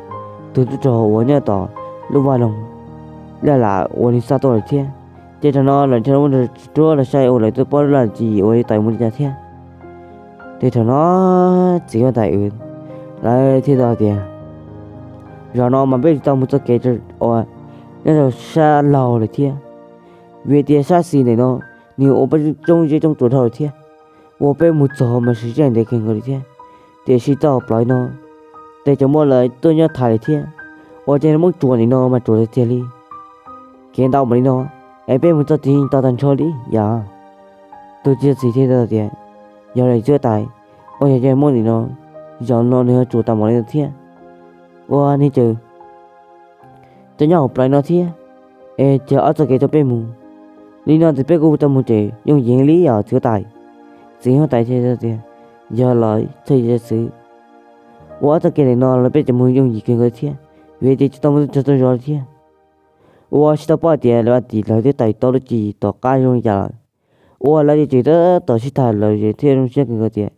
tus tub rog uas nyob tom lub vaj loog laj lam uas nws xa tuaj lawm thiab. Ces thaum no lawv thiaj muab nrog ruab los saib uas lawv twb paub laj tsis uas yuav tawm mus li cas thiab. Ces thaum no txwv huab tais Wm lawv thiaj tau tias, zaum no mas peb tsis tau mus txoj kev uas nyob rau sab laug lawm thiab, vim tias sab xis ntawm no nws ua peb tsoob zeb tsoob tsuas dhau lawm thiab, uas peb mus txog mas siv zog ntev kawg nkaus li thiab. Tiam sis txoj hauv plawv no ces cov Hmoob lawv tuaj nyob thaiv lawm thiab, uas cov Hmoob tsuas ntawm no mas tsuas tiag tiag li. Kev ntau npaum li no, es peb mus txog tsis tau tag nrho li yom? Tus txiv txim thiaj tau tias, yog li txwv huab tais, uas yog cov Hmoob ntawm no, zaum no nws yuav tsuas tau npaum li no thiab, uas nws tseem tuaj nyob hauv plawv no thiab, es tsis ob txoj kev rau peb mus. Li no ces peb kuj tau mus ces yooj yim li os txwv huab tais. Txwv huab tais thiaj tias, yog los txhob yog xwb, ua ob txoj kev ntawm no los peb tseem mus yooj yim kawg nkaus thiab, vim tias tsis tau mus tub rog tub zos li thiab. Uas tsis tau paub tias lawv ua tim lawv twb tawm tau lub cim tom qab zoo li cas lawm, uas lawv ces tseem tab tom sib tham lawm ces thiaj zoo siab kawg nkaus tias,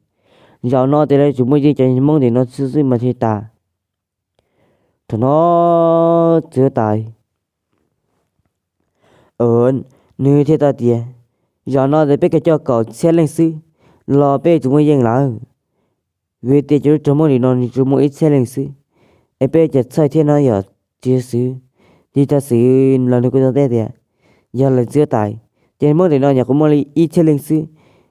zaum no ces lawv tsuas muaj yeej cov Hmoob ntawm no xwb xwb mas thiaj tas. Thaum no txwv huab tais Wm nws thiaj tau tias, zaum no ces peb kav coj kaum txhiab leej xwb los peb tsuas muaj yeej lawm, vim tias cov tub rog Hmoob ntawm no nws tsuas muaj ib txhiab leej xwb, es peb cas txhawj thiab no yog tsis yog xwb. Ces tag xwm los nws kuj tau teb tias, yog lawm txwv huab tais, ces Hmoob ntawm no nyuam qhuav muaj li ib txhiab leej xwb,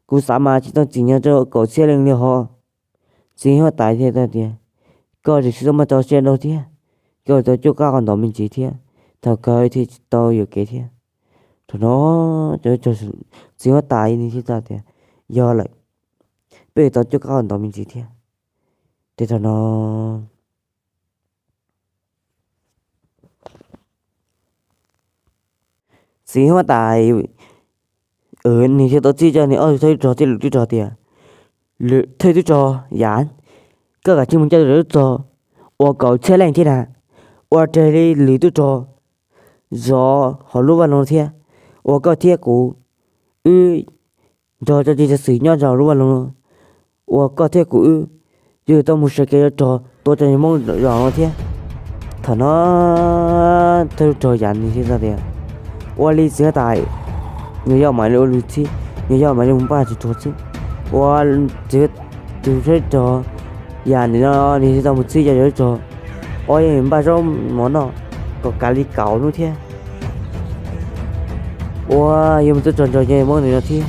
kuv xav mas tsis tau tsim nyog rau kaum txhiab leej li ho. Txwv huab tais thiaj tau tias, koj tseem tsis tau muaj txoj sia rau thiab, koj tau cuab kab qos ntawm me ntsis thiab, thaum kawg thiaj tsis tau yuam kev thiab. Thaum no txwv huab tais nws thiaj tau tias, yog lawm, peb tau cuab kab qos ntawm me ntsis thiab. Ces thaum no txwv huab tais Wm nws thiaj tau txib rau nws ob tug thawj tub rog thiab lwm tub rog tias, thawj tub rog Yaj, koj kav tsij mus coj tus lwm tub rog uas kaum txhiab leej thiab na, ua raws li lwm tub rog zov hauv lub vaj loog thiab, uas koj thiab kuv wb nrog rau txiv Txawj Xwm nyob rau lub vaj loog no, uas koj thiab kuv wb yuav tau mus sawv kev rog tua cov Hmoob zos no thiab. Thaum no thawj tub rog Yaj nws thiaj tias, ua li txiv huab tais, nws yog mam li ua lus txib, nws yog mam li mus npaj tus rog xwb. Ua li tus thawj tub rog Yaj ntawm no nws thiaj tau mus txib cov tub rog uas yuav npaj zaub mov noj kom kav li kaum hnub thiab, uas yuav mus tub rog nrog cov Hmoob ntawm no thiab.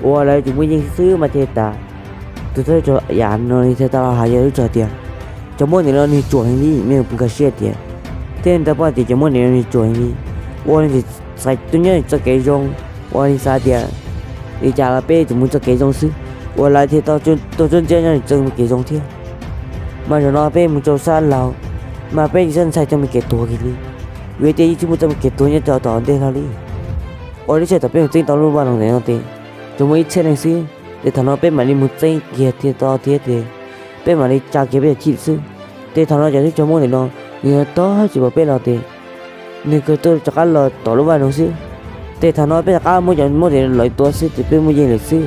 Uas lawv tsuas muaj yeej xwb mas thiaj tas. Tus thawj tub rog Yaj no nws thiaj tau hais rau tub rog tias, cov Hmoob ntawm no nws ruam heev li, mej puas nkag siab tias thiab nws tau paub tias cov Hmoob ntawm no nws ruam heev li, uas nws tseem xaiv tuaj nyob txoj kev zoo, uas nws xav tias li cas los peb tsuas mus txoj kev zoo xwb, uas lawv thiaj tau tuaj txog ntiaj teb nyob txoj kev zoo thiab. Mas zaum no peb mus rau sab laug, mas peb tsis txhob ntshai txoj me kev tuag kiag li, vim tias yeej tsis muaj txoj me kev tuag nyob rau tom ntej no li. Ua li tshaj thaum peb mus txeeb tau lub vaj loog ntawm no ces tsuas muaj ib txhiab leej xwb, ces thaum no peb mam li mus txeeb kiag thiaj tau thiab ces peb mam li tsa kiag peb cov chij xwb. Ces thaum no cov tub rog Hmoob ntawm no nws yuav tog tsis pom peb los ces nws kawg tuaj rov qab los tom lub vaj loog xwb. Ces thaum no peb rov qab muab cov Hmoob ntawm no lawv tua xwb ces peb muaj yeej lawm xwb.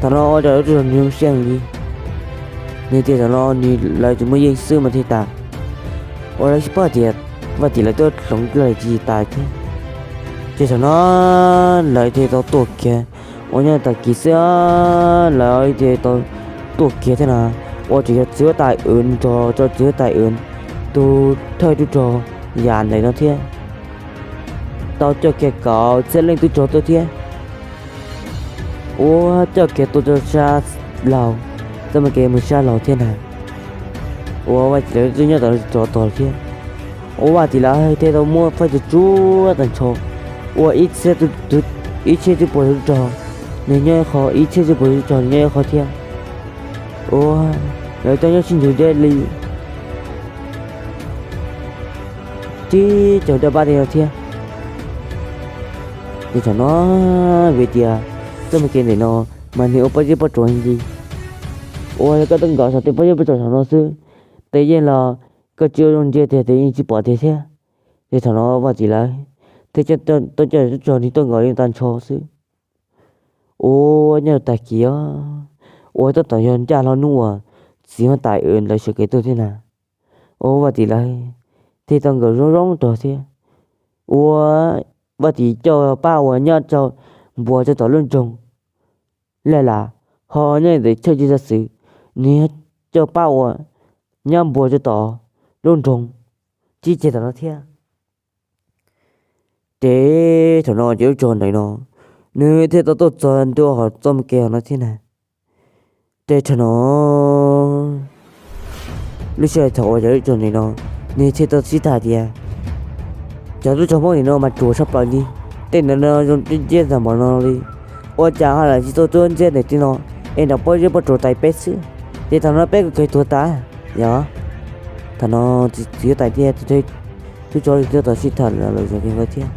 Thaum no ua rau lawv tub rog nws zoo siab heev li. Nws tias thaum no nws lawv tsuas muaj yeej xwb mas thiaj tas. Ua lawv tsis paub tias vaj tim lawv tuaj hloov lawv tsis tas thiab. Ces thaum no lawv thiaj tau tuaj kiag, uas nyob tag kis xwb lawv thiaj tau tuaj kiag thiab na, uas tseem yog txiv huab tais Wm nrog rau txiv huab tais Wm tus thawj tub rog Yaj ntawm no thiab tau coj kiag kaum txhiab leej tub rog tuaj thiab. Uas coj kiag tuaj rau sab laug, txoj me kev mus sab laug thiab na. Uas vaj tim lawv twb nyob tom rov tog thiab. Uas vaj tim lawv thiaj tau muab faib tsuj tsuav tag nrho. Uas ib txhiab, ib txhiab tsib puas tub rog nws nyob ib qho, ib txhiab tsib puas tub rog nws nyob ib qho thiab. Uas lawv tau nyob sib ntsug deb li. tsib caug dab pab tej no thiab. Ces thaum no vim tias txoj me kev ntawm no mas nws ua pob zeb pob tsuas heev li. Ua yog koj tuaj nkaum saum tej pob zeb pob tsuas saum no xwb, tes yeej los koj tsis ua zoo ntsia tiag tes yeej tsis pom tiag thiab. Ces thaum no Vaj Tim lawv thiaj coj tub rog nws tuaj nkaum li tag nrho xwb. Ua nyob rau tag kis os, ua tab tom yog ncaj hlo hnub uas txiv huab tais lawv sawv kev tuaj thiab na. Ua Vaj Tim lawv thiaj tau nkaum zoo zoo rog thiab. Ua Vaj Tim coj pab uas nyob rau npuas rau tom lub nroog Laj Lam, ho nyob ntawm chaw tsis txog xwb, nws coj pab uas nyob npuas rau tom lub nroog Tsib Ceg tom no thiab. Ces thaum no ces lub rog ntawm no nws thiaj tau tuaj txog ntua hauv txoj me kev hauv no thiab na. Ces thaum no lub sij hawm thaum uas cov lub rog ntawm no nws thiaj tau sib tham tias, cov tub rog Hmoob ntawm no mas ruam tshaj plaws li, tej ntawm no zoo nciab ntxag npaum no li, ua cas ho lam tsis tau tuaj ntxiab ntawm tej no, es nrog pob zeb pob tsuas tais peb xwb, ces thaum no peb kuj kawg tuag tas. Yog thaum no txiv huab tais thiab tub rog thiaj tau sib tham lawm zoo li ntawd thiab,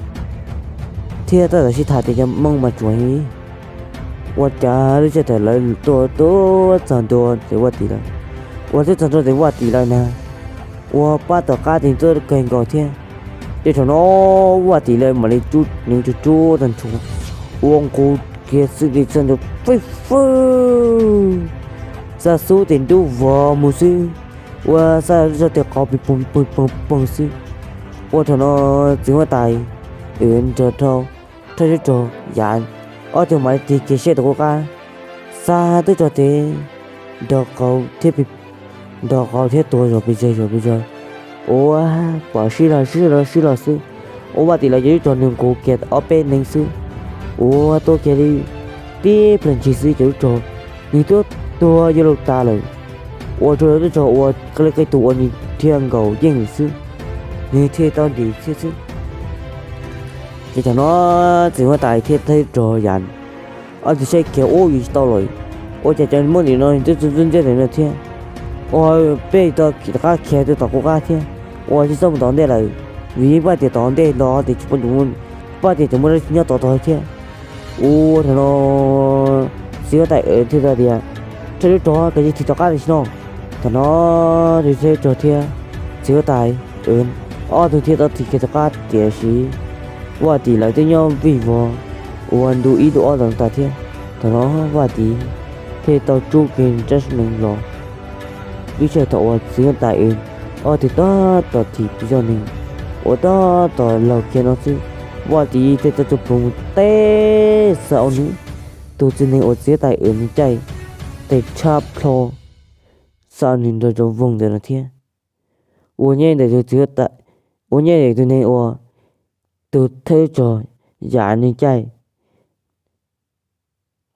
thiab tab tom sib tham tias cov Hmoob mas ruam heev li. Ua cas lub sij hawm thaum lawv tuaj tuaj txog ntua tes Vaj Tim lawv, ua tuaj txog ntua tes Vaj Tim lawv na, ua pab tom qab tes tuaj kawg nkaus thiab. Ces thaum no Vaj Tim lawv mam li rub nws rub rub tag nrho, ua nqus kiag xwb tes txog ntua fwj fwj, xa xub tes nrub vos mus xwb, ua xa tub rog tes qau pig poog pig poog poog xwb. Ua thaum no txiv huab tais nrog rau thawj tub rog Yav, ob tug mam li tig kiag siab rau qub qab, xa tub rog tes nrog qau thiab, nrog qau thiab tuag zog pes zawg zog pes zawg. Ua pom sib los sib los sib los xwb, ua Vaj Tim lawv cov tub rog nws nqus kiag ob peb neeg xwb, ua tuag kiag li tib pliag ntshis xwb cov tub rog nws twb tuag yuav luag tas lawm. Ua rau cov tub rog ua qe qe tus ua nws thiaj nkaum yeej lawm xwb, nws thiaj tau ntim thiab xwb. Ces thaum no txiv huab tais thiab thawj tub rog Yav, ob tug saib kiag ub yus tsis tau lawm, ua cas cov Hmoob ntawm no twb txog ntxiab ntawm no thiab, ua peb tau rov qab khiav rau tom qub qab thiab, ua tsis txhob mus tom ntej lawm, vim Vaj Tim tom ntej los tes tsis pom, Vaj Tim tseem muaj dab tsi nyob tom tod thiab. Ua thaum no txiv huab tais thiaj tau tias, thawj tub rog koj cia li thim tom qab tam sim no. Thaum no tus thawj tub rog thiab txiv huab tais ob tug thiaj tau thim kiag tom qab tiam sis Vaj Tim lawv twb nyob vij vog ua ntu ib ntu ob ntawd tas thiab. Thaum no Vaj Tim thiaj tau rub kiag rab nees los. Lub sij hawm thaum uas txiv huab tais ob tug tab tom thim tus zog nees uas tab tom laug kiag no xwb, Vaj Tim thiaj tau tso plhuav mus teb xa nws tus txiv nees uas txiv huab tais nws caij tes tshab plho xa nws nrog rau voog ntawm no thiab. Ua nyob ntawm tus txiv huab tais, ua nyob ntawm tus neeg uas tus thawj tub rog Yav nws caij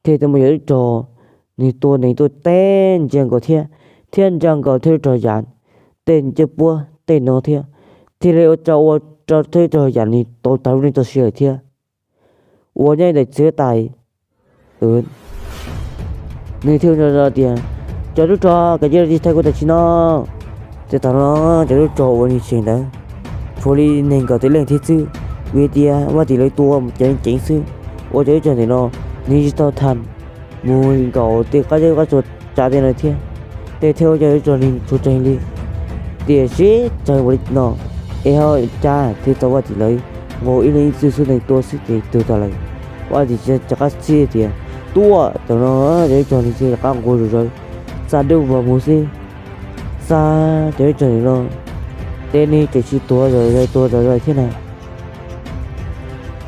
thiaj tau muaj cov tub rog nws tua nees tuaj teb ntsia nkaus thiab, thiab ntsia nkaus thawj tub rog Yav tej ncej puab tej no thiab, thiaj li ua rau, ua rau thawj tub rog Yav nws tau tag lub neej txoj sia lawm thiab. Ua nyob ntawm txiv huab tais nws thiaj ua tias, cov tub rog koj cia li thawb kuv tam sim no. Ces thaum no cov tub rog uas nws seem ntawd tshuav li nees nkaum tawm leej thiab xwb, vim tias Vaj Tim lawv tua cov ceev xwb, ua cov tub rog ntawm no nws tsis tau tham mus nkaum tej qab zeb qab tsua tsav tej no thiab, tej thiaj ua cov tub rog nws tshuav tsawg li. Tiam sis tsawg ua li no es ho cas thiaj tau Vaj Tim lawv nqus ib leeg ib txwm xub nees tua xwb ces tuag tas lawm. Vaj Tim rov qab txib tias, tuaj. Thaum no cov tub rog nws thiaj rov qab nqus zom zaws xa dub vog mus xwb, xa cov tub rog ntawm no ces nws tseem tsis tuag zom zaws tuag zom zaws thiab na.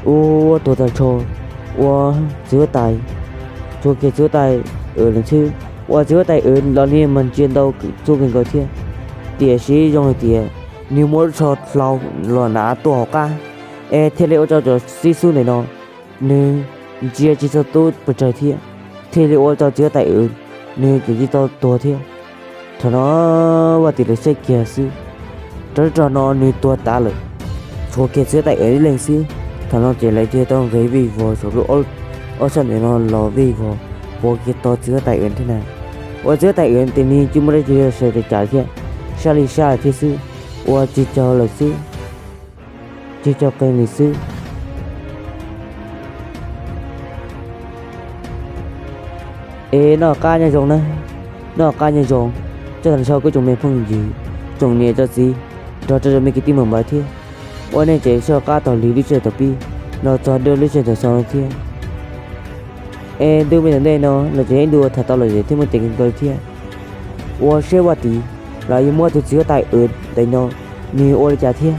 Ua tuag tag nrho, ua txiv huab tais, tshuav kiag txiv huab tais lawm xwb. Ua txiv huab tais los nws mas ntsia ntau txuj kawg nkaus thiab, tiam sis zoo hais tias nws muaj lub tsho hlau los hnav tuaj hauv qab, es thiaj li ua rau cov xib xub ntawm no nws ntsia tsis txog tub pes tsawg thiab, thiaj li ua rau txiv huab tais nws tseem tsis tau tuag thiab. Thaum no Vaj Tim lawv saib kiag xwb, cov tub rog no nws tuag tas lawm, tshuav kiag txiv huab tais ib leeg xwb. Thaum no ces lawv thiaj tau nqis vij vog saum lub ob sab ntawm no los vij vog puav kiag tau txiv huab tais thiab na. Ua txiv huab tais ces nws tsis muaj dab tsi sawv daws cas thiab, sab li sab thiab xwb, ua tsis raug lawm xwb. tseg tso qees li xwb. Es noj qab nyob zoo na, noj qab nyob zoo, tso tas nrho kuv tsoom me phooj ywg, tsoom niam tsoom txiv, nrog rau tsoom me kwv tij muam npawg thiab, uas nej tseem soj qab taug lwm lub sij hawm thaum pib los txog rau lub sij hawm thaum xaus no thiab. Es ntu me tom ntej no los tseem yog ib ntu uas tham tau lom zem thiab muaj ceem kawg nkaus li thiab. Ua seb Vaj Tim los yog muab tus txiv huab tais Wm ntawm no nws ua li cas thiab.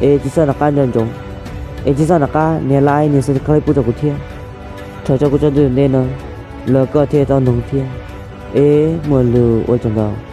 Es tsis txhob nco qab nco ntsoov, es tsis txhob nco qab nias like nias subscribe pub rau kuv thiab. Thov tso kuv tso ntu tom ntej no los koj thiaj tau noog thiab. Es muaj lus ua tsaug ntau.